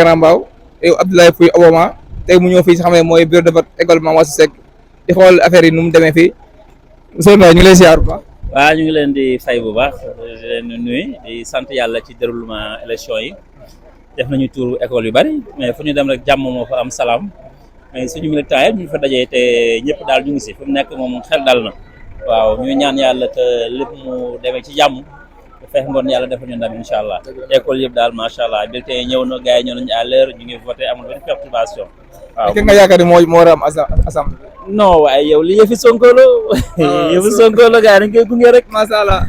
Grand Mbao yow Abdoulaye Pouye Obama tey mu ñëw fii si xam ne mooy bureau de vote école Mame Wassou Seck di xool affaire yi nu mu demee fii monsieur Mbaye ñu ngi lay ziar bu baax. waaw ñu ngi leen di fay bu baax di leen nuyu di sant yàlla ci déroulement élection yi def nañu tour école yu bari mais fu ñu dem rek jàmm moo fa am salaam mais suñu militants yi ñu fa dajee te ñëpp daal ñu ngi si fu mu nekk moom xel dal na waaw ñu ñaan yàlla te lépp mu demee ci jàmm bu fex ngoon yàlla defal ñu ndam incha allah école yëpp daal macha allah bulletin yi ñëw na gars yi ñëw nañu à l'heure ñu ngi voté amul benn perturbation waaw. ki nga yaakaar ni moo war a am assemblée. non waaye yow li yëfi Sonko la yëfi Sonko la gars yi dañ koy gunge rek. macha allah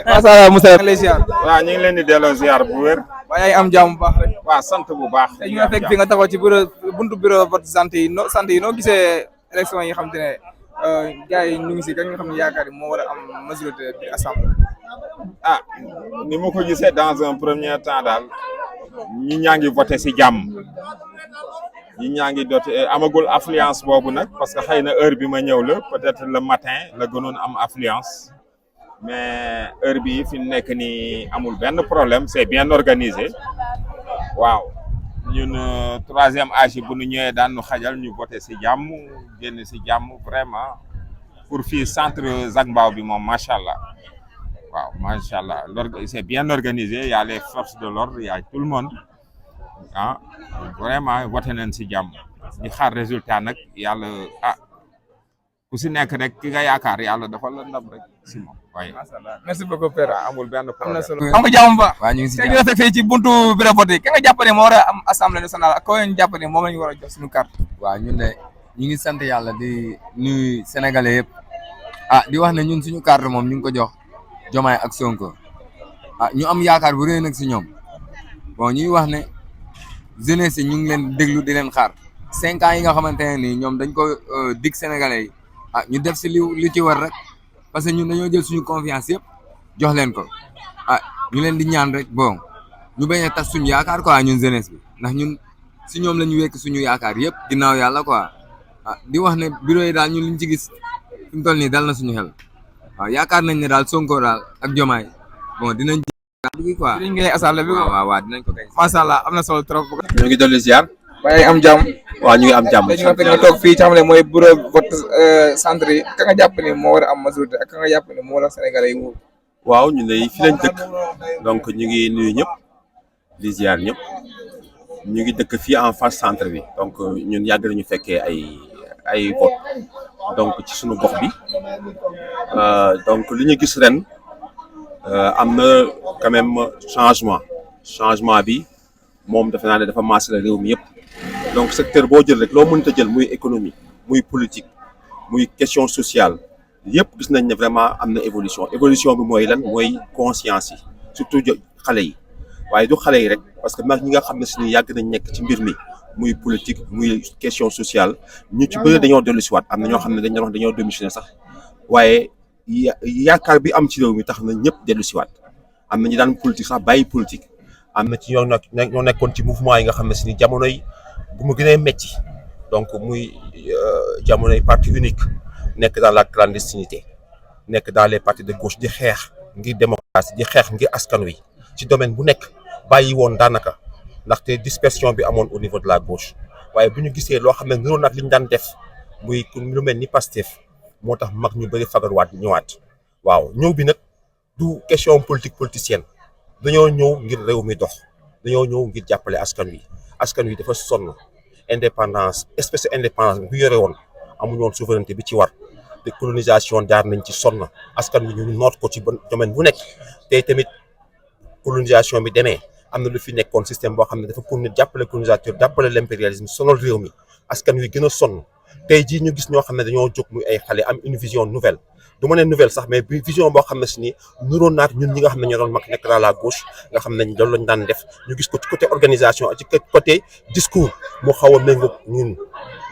macha allah Moussa lay ziar. waaw ñu ngi leen di delloo ziar bu wér. waaye yaa ngi am jàmm bu baax rek. waaw sant bu baax. te ñu nga fekk fi nga taxaw ci bureau buntu bureau vote santé yi noo gisee élection yi xam te ne gars yi ñu ngi si kan nga xam ne yaakaar ni moo war a am majorité bi assemblée. ah ni ma ko gisee dans un premier temps daal ñi ñaa ngi voté si jàmm ñi ñaa ngi doté amagul affluence boobu nag parce que xëy na heure bi ma ñëw la peut-être le matin la gënoon am affluence mais heure bi fi mu nekk nii amul benn problème c'est bien organisé waaw ñun troisième âge bu ñu ñëwee daan ñu xajal ñu voté si jàmm génn si jàmm vraiment pour fii centre Zac Mbao bi moom macha allah. waaw macha allah c'est bien organisé il y a les forces de l'ordre il y a tout le monde ah vraiment voté nañ si jàmm di xaar résultat nag yàlla ku si nekk rek ki nga yaakaar yàlla dafa la ndam rek si moom waaye. merci beaucoup père. amul benn problème am na solo. am nga jàmm ba. waaw ñu ngi si tey ñu fekk fii ci buntu bureau vote ka nga jàpp ne moo war a am assemblée nationale ak koo leen jàpp ne moom la ñu war a jox suñu carte. waaw ñun de ñu ngi sant yàlla di nuyu sénégalais yëpp di wax ne ñun suñu carte moom ñu ngi ko jox Diomaye ak Sonko ñu am yaakaar bu rëy nag si ñoom bon ñuy wax ne jeunesse yi ñu ngi leen déglu di leen xaar 5 ans yi nga xamante ne nii ñoom dañ ko dig sénégalais yi ñu def si li ci war rek parce que ñun dañoo jël suñu confiance yëpp jox leen ko ñu leen di ñaan rek bon ñu bañ a tas suñu yaakaar quoi ñun jeunesse bi ndax ñun si ñoom la ñu wekk suñu yaakaar yëpp ginnaaw yàlla quoi di wax ne bureau yi daal ñun liñ ci gis fi mu toll nii dal na suñu xel waaw yaakaar nañ ne daal Sonko daal ak Diomaye bon dinañ ji quoi dinañ ngay assemblée bi. waaw dinañ ko kay. macha allah am na solo trop. ñoo ngi dolli ziar. waaye am jàmm. waaw ñu ngi am jàmm. te ñu nga fekk nga toog fii xam ne mooy bureau vote centre yi ka nga jàpp ne moo war a am majorité ak ka nga jàpp ne moo war a Sénégalais yi wóor. waaw ñu ne fi lañ dëkk donc ñu ngi nuyu ñëpp di ziar ñëpp ñu ngi dëkk fii en face centre bi donc ñun yàgg nañu fekkee ay vote donc ci suñu gox bi donc li ñu gis ren am na quand même changement bi moom defe naa ne dafa maasale réew mi yëpp donc secteur boo jël rek loo mënta jël muy économie muy politique muy question sociale yëpp gis nañ ne vraiment am na évolution bi mooy lan mooy conscience yi surtout xale yi waaye du xale yi rek parce que mag ñi nga xam ne si ni yàgg nañ nekk ci mbir mi muy politique muy question sociale ñu ci bëri dañoo dellu si waat am na ñoo xam ne dañoo wax dañoo démissionné sax waaye yaakaar bi am ci réew mi tax na ñëpp dellu si waat am na ñu daan politique sax bàyyi politique am na ci ñoo nekkoon ci mouvement yi nga xam ne si ni jamono yi bu mu gënee metti donc muy jamonoy parti unique nekk dans la clandestinité nekk dans les partis de gauche di xeex ngir démocratie di xeex ngir askan wi ci domaine bu nekk bàyyi woon daanaka ndaxte dispersion bi amoon au niveau de la gauche waaye bu ñu gisee loo xam ne niroon nag li ñu daan def muy lu mel ni Pastef moo tax mag ñu bëri fagarwaat ñëwaat waaw ñëw bi nag du question politicienne dañoo ñëw ngir réew mi dox dañoo ñëw ngir jàppale askan wi dafa sonn indépendance espèce indépendance bi yore woon amuñu woon souveraineté bi ci war te colonisation jaar nañ ci sonn askan wi ñu noot ko ci domaine bu nekk tey tamit colonisation bi demee am na lu fi nekkoon système boo xam ne dafa pour nit jàppale colonisateur jàppale l'impérialisme sonal réew mi askan wi gën a sonn tey jii ñu gis ñoo xam ne dañoo jóg muy ay xale am une vision nouvelle du ma ne nouvelle sax mais vision boo xam ne si ni nuroon naat ñun ñi nga xam ne ñoo doon mag nekk dans la gauche nga xam ne loolu lañ daan def ñu gis ko ci côté organisation ci côté discours moo xaw a méngoog ñun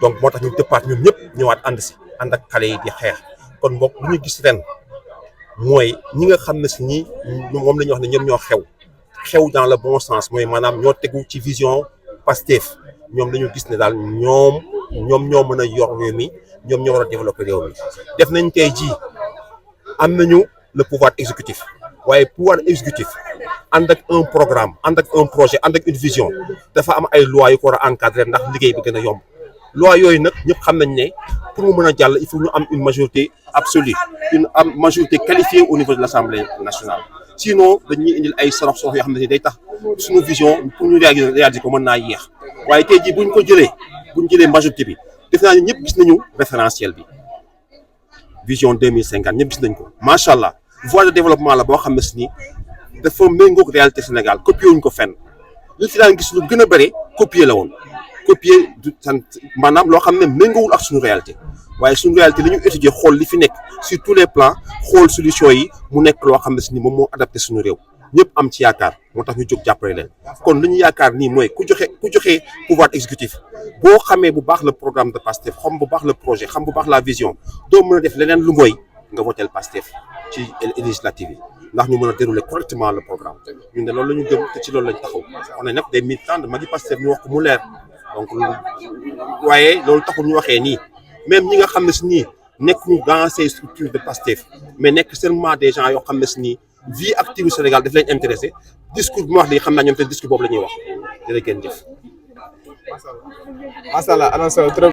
donc moo tax ñu dëppaat ñun ñëpp ñëwaat ànd ak xale yi di xeex kon mbokk lu ñu gis ren mooy ñi nga xam ne si ni moom la ñuy wax ne ñoom ñoo xew dans le bon sens mooy maanaam ñoo tegu ci vision Pastef ñoom dañu gis ne daal ñoom ñoo mën a yor réew mi ñoom ñoo war a développer réew mi def nañ tey jii am nañu le pouvoir exécutif waaye pouvoir exécutif ànd ak un programme ànd ak un projet ànd ak une vision dafa am ay lois yu ko war a encadrer ndax liggéey bi gën a yomb loi yooyu nag ñëpp xam nañ ne pour mu mën a jàll il faut ñu am une majorité absolue une majorité qualifiée au niveau de l'Assemblée nationale sinon dañuy indil ay sorox yoo xam ne day tax suñu vision pour ñu réaliser ko mën naa yéex waaye tey jii buñ jëlee majorité bi def naa ne ñëpp gis nañu référentiel bi vision 2050 ñëpp gis nañ ko macha allah voie de développement la boo xam ne si ni dafa méngoog réalité Sénégal copié wuñ ko fenn li fi daan gis lu gën a bëri copié la woon copier du maanaam loo xam ne méngoowul ak suñu réalité waaye suñu réalité li ñu étudier xool li fi nekk sur tous les plans xool solution yi mu nekk loo xam ne si ni moom moo adapté suñu réew ñëpp am ci yaakaar moo tax ñu jóg jàppale leen kon li ñu yaakaar nii mooy ku joxe pouvoir exécutif boo xamee bu baax le programme de Pastef xam bu baax le projet xam bu baax la vision doo mën a def leneen lu mooy nga votel Pastef ci législative yi ndax ñu mën a dérouler correctement le programme ñun ne loolu la ñu gëm te ci loolu lañ taxaw on est nag des militants de Maggi Pastef ñu wax ko mu leer donc waaye loolu taxul ñu waxee nii même ñi nga xam ne si nii nekkuñu dans ces structures de Pastef mais nekk seulement des gens yoo xam ne si nii vie active du Sénégal daf leen intéressé discours bi ma wax léegi xam naa ñoom te discours boobu la ñuy wax jërë ngeen jëf. macha allah